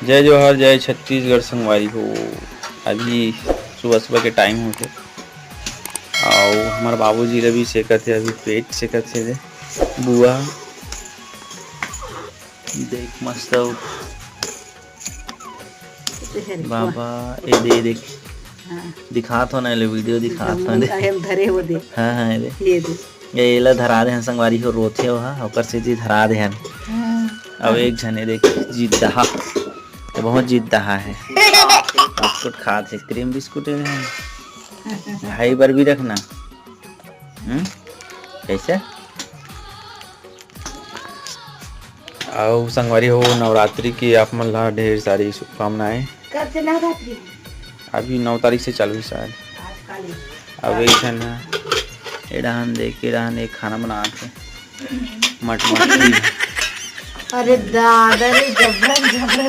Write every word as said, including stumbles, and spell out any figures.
जय जोहार, जय छत्तीसगढ़ संगवारी हो। अभी सुबह सुबह के टाइम होथे, अउ हमर बाबूजी ल भी सेकत हे, अभी पेट सेकत हे रे बुआ। देख मस्त हो। बाबा, ए दे, ए देख। हाँ। दिखात हो ना, ले वीडियो दिखात हो, हम दे। हम धरे हो दे। हाँ, हाँ, ए दे। ये दे। ये एला धरा दे हन संगवारी हो, रोथे हो, हाँ, ओकर सेती धरा दे हन। हाँ। अब एक झने देख, जिद्दहा। ये बहुत जिद्दहा है। बिस्कुट खात है, क्रीम बिस्कुट है। भाई बर भी रखना। हम्म? कैसे? अउ संगवारी हो, नवरात्रि की आप मन ला ढेर सारी शुभकामनाएं। कब से नवरात्रि? अभी नौ तारीख से चालू है शायद। आज काली। अब एक झन ह, ए डहान देख, ए डहान एक खाना बनात हे। मटमटरी। अरे दादा रे, जबरन, जबरन।